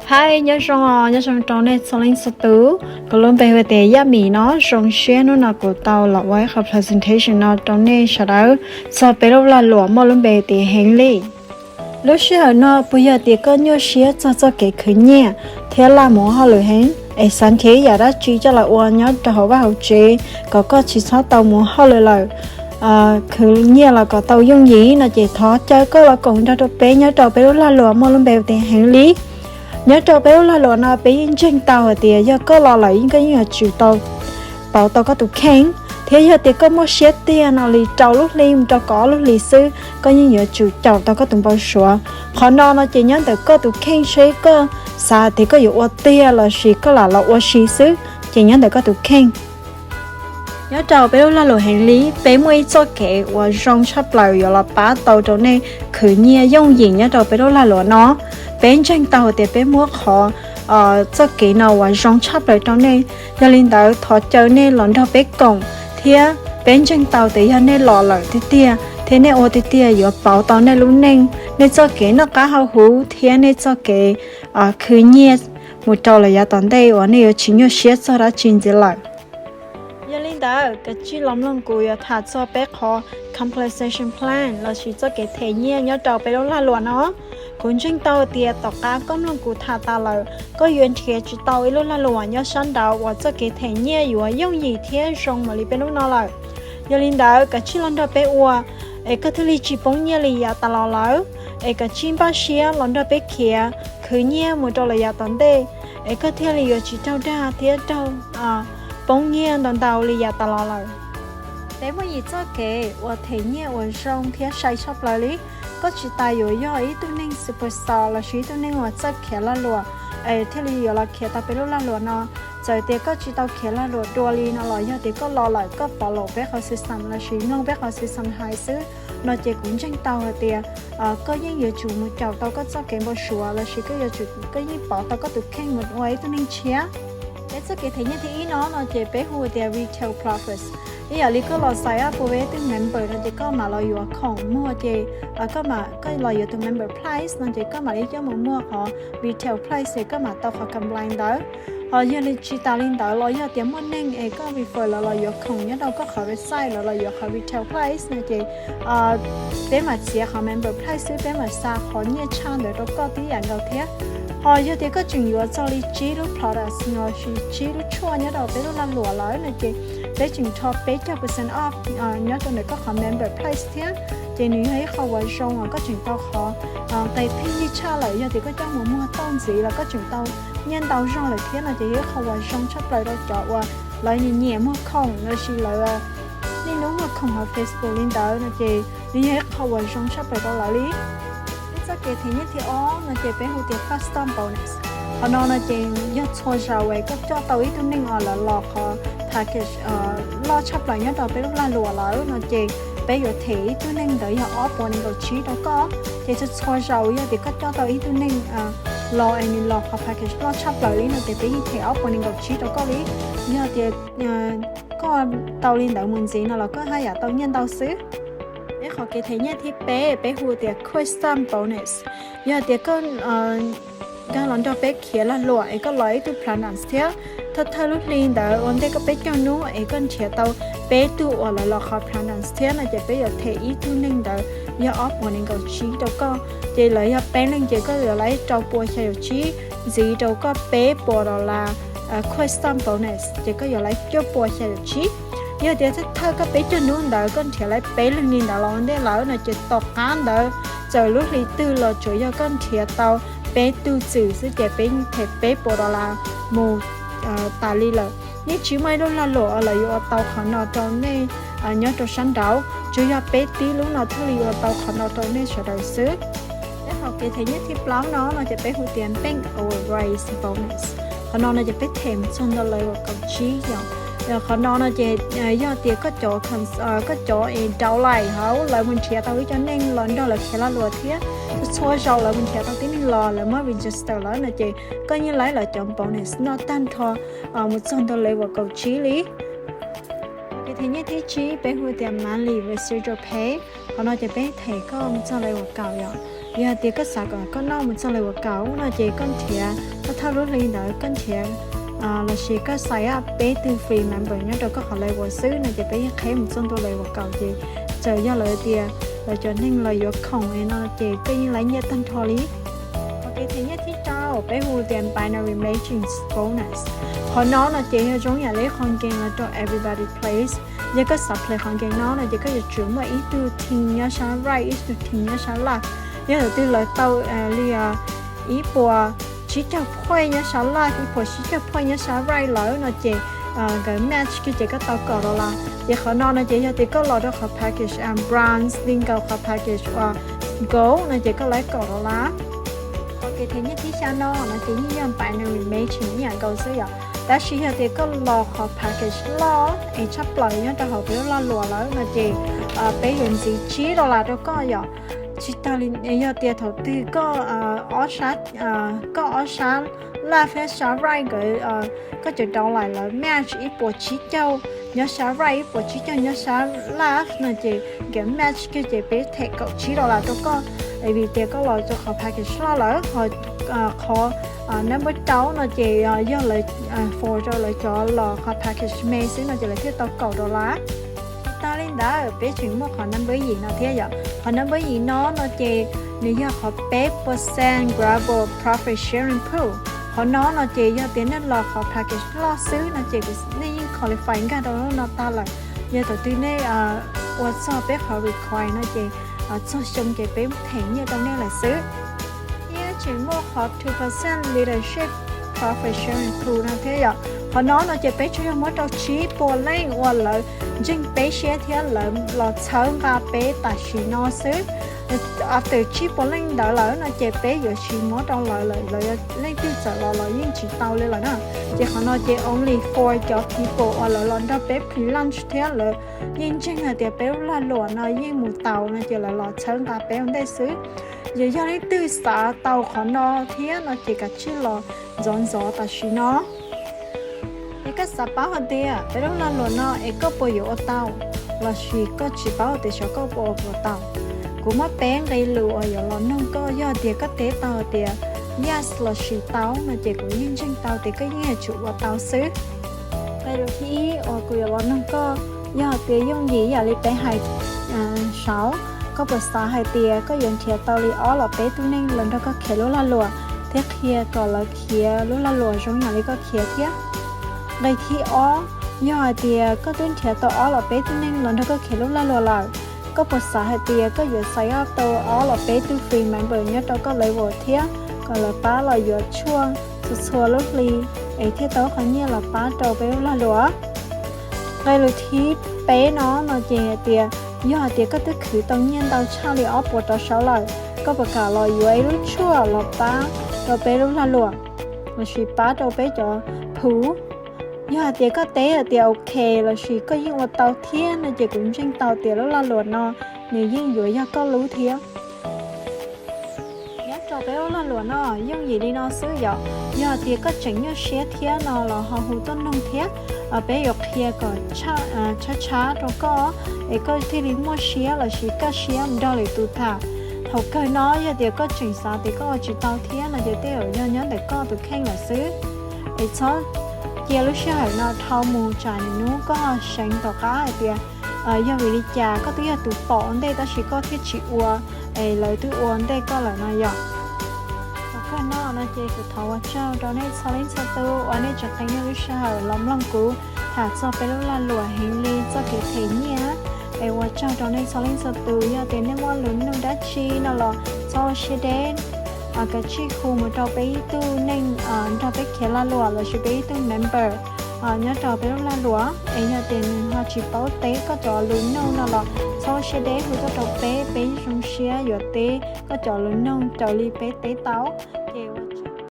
Hi, nyob zoo os, nyob zoo rau nej txhua leej txhua tus. Kuv lub npe hu tias Yaj Mim no. Zoo siab hnub no kuv tau los ua ib qho presentation no rau nej sawv daws txog peb lub lag luam muaj lub npe tias Heev Li. Lub sij hawm no puas yog tias koj nyuaj siab txog txoj kev khwv nyiaj thiab laj mus ua hauj lwm heev es xav nrhiav ib yam dab tsi coj los ua nyob rau hauv vaj hauv tsev kom koj tsis txhob tau mus ua hauj lwm lawm, khwv nyiaj los kom tau yooj yim no ces thov caw koj los koom nrog rau peb nyob rau peb lub lag luam muaj lub npe tias Heev Li. Nyob rau peb lub lag luam no peb yeej ntseeg tau hais tias yog koj los lawm yeej koj yeej yuav tsum tau pauv tau koj tus kheej, thiab yog tias koj muaj siab tiag no li rau lub hli mus rau kaum ob lub hlis xwb koj yeej yuav tsum caum tau koj tus npau suav. Qhov no no ces nyob ntawm koj tus kheej seb koj xav tias koj yuav ua tiag lossis koj lam los ua si xwb ces nyob ntawm koj tus kheej. Nyob rau peb lub lag luam Heev Li peb muaj ib txoj kev uas zoo tshaj plaws yuav los pab tau rau nej khwv nyiaj yooj yim nyob rau peb lub lag luam no. Peb ntseeg tau tias peb muab qhov txoj kev no uas zoo tshaj plaws rau nej, yog li ntawd thov caw nej los nrog peb koom thiab peb ntseeg tau tias yog nej los lawm tiag tiag thiab nej ua tiag tiag yuav pauv tau nej lub neej, nej txoj kev noj qab haus huv thiab nej txoj kev khwv nyiaj mus rau lawm yav tom ntej uas nej yuav tsis nyuaj siab txog dab tsi ntxiv lawm. Yog li ntawd kav tsij los mloog kuv yuav tham txog peb qhov compensation plan lossis txoj kev them nyiaj nyob rau peb lub lag luam no. Kuv ntseeg tau tias tom qab koj mloog kuv tham tas lawm koj yuav nrhiav tsis tau ib lub lag luam nyob sab nraud uas txoj kev them nyiaj yuav yooj yim thiab zoo mam li peb lub no lawm. Yog li ntawd kav tsij los nrog peb ua es koj thiaj li tsis poob nyiaj li yav tas los lawm, es kav tsij npaj siab los nrog peb khiav khwv nyiaj mus rau lawm yav tom ntej es koj thiaj li yuav tsis raug dag thiab raug poob nyiaj ntau ntau li yav tas los lawm. Peb muaj yim txoj kev uas them nyiaj uas zoo thiab sai tshaj plaws li. Koj tsis tas yuav yog ib tug neeg superstar lossis ib tug neeg uas txawj khiav lag luam es thiaj li yuav los khiav tau peb lub lag luam no. Txawm tias koj tsis tau khiav lag luam dua li no los yog tias koj los lawm koj follow peb qhov system lossis mloog peb qhov system hais xwb no ces kuv ntseeg tau hais tias koj yeej yuav tsum mus caum tau koj txoj kev npau suav lossis koj yuav tsum, koj yeej pauv tau koj tus kheej mus ua ib tug neeg tshiab. Peb txoj kev them nyiaj thib ib no no ces peb hu tias retail profits. Ib yam li koj los sign up pub peb ib tug member no ces koj mam los yuav khoom muag ces koj mam, koj los yuav tus member price no ces koj mam li coj mus muag qhov retail price es koj mam tau qhov compline ntawd. Ho yog li tsis tas li ntawd los yog tias muaj neeg es koj refer lawv los yuav khoom nyob rau koj qhov website, lawv los yuav qhov retail price no ces peb mam txiav qhov member price xwb, peb mam xa qhov nyiaj tshaj ntawd rau koj tib yam nkaus thiab. Ho yog tias koj tseem yuav txog li tsib lub products lossis tsib lub tshuaj nyob rau peb lub lag luam lawm no ces peb tseem rho peb caug percent off nyob rau ntawm koj qhov member price thiab. Ces nws yog ib qho uas zoo uas koj tseem tau qhov nqe pheej yig tshaj lawm, yog tias koj coj mus muag tauj ntxiv los koj tseem tau nyiaj ntau zog lawm thiab no ces yog ib qho uas zoo tshaj plaws rau cov uas lawv nyiam nyiam muag khoom lossis lawv niaj hnub muag khoom hauv Facebook li ntawd no ces nws yog ib qho uas zoo tshaj plaws rau lawv li. Peb txoj kev them nyiaj thib ob no ces peb hu tias custom bonus. Qhov no no ces yog txhua zaus es koj coj tau ib tug neeg uas lawv los qhov package loj tshaj plaws nyob rau peb lub lag luam lawm no ces peb yuav them ib tug neeg ntawd yog ob puas nees nkaum tsib rau koj. Ces txhua txhua zaus yog tias koj coj tau ib tug neeg los es nws los qhov package loj tshaj plaws li no ces peb yeej them ob puas nees nkaum tsib rau koj li. Yog tias koj tau li ntawd mus ntxiv no los koj haj yam tau nyiaj ntau xwb. Peb qhov kev them nyiaj thib peb peb hu tias custom bonus. Yog tias koj nkag los nrog peb khiav lag luam es koj los ib tug products thiab thawj thawj lub hli ntawd ua ntej koj peb caug hnub es koj nrhiav tau peb tug uas lawv los qhov products thiab no ces peb yuav them ib tug neeg ntawd yog ob puas nees nkaum tsib rau koj. Ces lawv yog peb leeg ces koj yuav lab rau pua xya caum tsib ntxiv rau koj peb puas dollar custom bonus ces koj yuav lab cuaj pua xya caum tsib. Yog tias thawj thawj koj peb caug hnub ntawd koj nrhiav lab peb leeg li ntawd los ua ntej lawm no ces tom qab ntawd txawm lub hli twg los tsuas yog koj nrhiav tau peb tug txwm xwb ces peb them peb puas dollar mus tas li lawm. Yeej tsis muaj ib lub lag luam uas lawv yuav ua tau qhov no rau nej nyob rau sab nraud, tsuas yog peb tib lub no thiaj li ua tau qhov no rau nej sawv daws xwb. Peb qhov kev them nyiaj thib plaub no no ces peb hu tias bank override bonus. Qhov no no ces peb them mus txog ntawm level kaum tsib yom. Qhov no no ces yog tias koj cov, koj cov downline hauv lawv mus nrhiav tau ib co neeg los nrog lawv khiav lag luam thiab txhua zaus lawv mus nrhiav tau tib neeg los lawv muab register lawm no ces koj yeej lab lawv cov bonus noj tag nrho mus txog ntawm level kaum tsib li. Kev them nyiaj thib tsib peb hu tias monthly residual pay. Qhov no ces peb them koj mus txog level kaum yom. Yog tias koj xav kom koj noj mus txog level kaum no ces koj nrhiav thawj thawj lub hli ntawd koj nrhiav lossis koj sign up peb tug free member nyob rau koj qhov level xwb no ces peb yeej qheb mus txog ntua level kaum ces txawm yog lawv tias lawv cov neeg los yuav khoom no ces koj yeej laib nyiaj tag nrho li. Qhov kev them nyiaj thib rau peb hu tias binary matching bonus. Qhov no no ces yog zoo yam li qhov game no rau Everybody Plays. Yog koj xav play qhov game no no ces koj yuav tsum muaj ib tug team nyob sab right ib tug team nyob sab left. Yog thaum twg lawv tau li ib puas tsib caug point nyob sab left ib puas tsib caug point nyob sab right lawm no ces nkawd match kiag ces koj tau kaum dollar. Ces qhov no no ces yog tias koj los rau qhov package bronze li nkaus qhov package uas gold no ces koj laib kaum dollar. Qhov kev them nyiaj thib xya no no ces yeej yog binary matching ib yam nkaus xwb yom. Tab sis yog tias koj los qhov package loj es tshaj plaws nyob rau hauv peb lub lag luam lawm no ces peb yuav ntxiv tsib dollar rau koj yom. Tsis tas li, yog tias thaum twg koj ob sab, koj ob sab left thiab sab right nkawd, koj cov downline lawv match ib puas tsib caug nyob sab right ib puas tsib caug nyob sab left no ces nkawd match kiag ces peb them kaum tsib dollar rau koj. Vim tias koj los rau qhov package loj lawm, ho qhov number rau no ces yog lawv forward rau lawv cov los qhov package me xwb no ces lawv thiaj tau kaum dollar. Tsis tas li ntawd peb tseem muaj qhov number yim no thiab yom. Qhov number yim no no ces nws yog qhov peb percent global profit sharing pool. Qhov no no ces yog tias nej los qhov package loj xwb no ces nej yeej qualify nkag rau lub no tag lawm. Yog thaum twg nej ua txog peb qhov require no ces txog xyoo ces peb them nyiaj rau nej lawm xwb. Thiab tseem muaj qhov two percent leadership profit sharing pool no thiab yom. Qhov no no ces peb tsuas yog muab rau tsib puas leej uas lawv ntseeg peb siab thiab lawv los txhawb nqa peb tam sim no xwb. After tsib puas leej ntawd lawm no ces peb yuav tsis muab rau lawv lawm, lawv leej twg txawm los los yeej tsis tau li lawm na. Ces qhov no ces only for cov people uas lawv los nrog peb pre-launch thiab lawv yeej ntseeg hais tias peb lub lag luam no yeej mus tau no ces lawv los txhawb nqa peb ua ntej xwb. Yog yog leej twg xav tau qhov no thiab no ces kav tsij los ntxov ntxov tam sim no. Es koj xav paub hais tias peb lub lag luam no es koj puas yuav ua tau, lossis koj tsis paub tias xyov koj puas ua tau, kuv muab peb nqe lus uas yuav los noog koj. Yog tias koj teb tau tias yes lossis tau no ces kuv yeej ntseeg tau tias koj yeej yuav tsum ua tau xwb. Nqe lus thib ib uas kuv yuav los noog koj, yog tias yooj yim yam li peb hais saud, koj puas xav hais tias koj yuav nrhiav tau li ob los peb tug neeg los nrog koj khiav lub lag luam thiab qhia kom lawv khiav lub lag luam zoo yam li koj khiav thiab? Nqe thib ob, yog hais tias koj twb nrhiav tau ob los peb tug neeg los nrog koj khiav lub lag luam lawm, koj puas xav hais tias koj yuav sign up tau ob los peb tug free member nyob rau koj level thiab kom lawv pab los yuav tshuaj txhua txhua lub hli es thiaj tau qhov nyiaj los pab rau peb lub lag luam? Nqe lus thib peb no no ces hais tias yog hais tias koj twb khwv tau nyiaj ntau tshaj li ob puas rau saud lawm, koj puas kam los yuav ib lub tshuaj los pab rau peb lub lag luam lossis pab rau peb cov phuv? Yog hais tias koj teb hais tias ok lossis koj yeej ua tau thiab no ces kuv ntseeg tau tias lub lag luam no nws yeej yuav yog koj lub thiab. Nyob rau peb lub lag luam no yooj yim li no xwb yom. Yog tias koj tseem nyuaj siab thiab no los ho hu tuaj noog thiab, peb yuav qhia kom tshab tshab rau koj es koj thiaj li muaj siab lossis kaj siab mus nrog lwm tus tham. Thaum kawg no yog tias koj tseem xav tias koj ua tsis tau thiab no ces tej zaum yog nyob ntawm koj tus kheej lawm xwb. Es txhob cia lub sij hawm no dhau mus tsam nim hnub koj seev tom qab hais tias yog vim li cas koj twb yog tus pom ua ntej tab sis koj thiaj tsis ua es lawv twb ua ntej koj lawm no yom. Thaum kawg no no ces kuv thov ua tsaug rau nej txhua leej txhua tus uas nej tseem qee nej lub sij hawm los mloog kuv tham txog peb lub lag luam heev li txoj kev them nyiaj. Es ua tsaug rau nej txhua leej txhua tus, yog tias nej muaj lus nug dab tsi no los txhob ua siab deb, kav tsij hu mus rau peb ib tug neeg nrog peb khiav lag luam lossis peb ib tug member nyob rau peb lub lag luam. Es yog tias nws ho tsis paub teb koj cov lus nug no los txhob ua siab deb hu tuaj rau peb, peb zoo siab yuav teb koj cov lus nug raws li peb teb tau.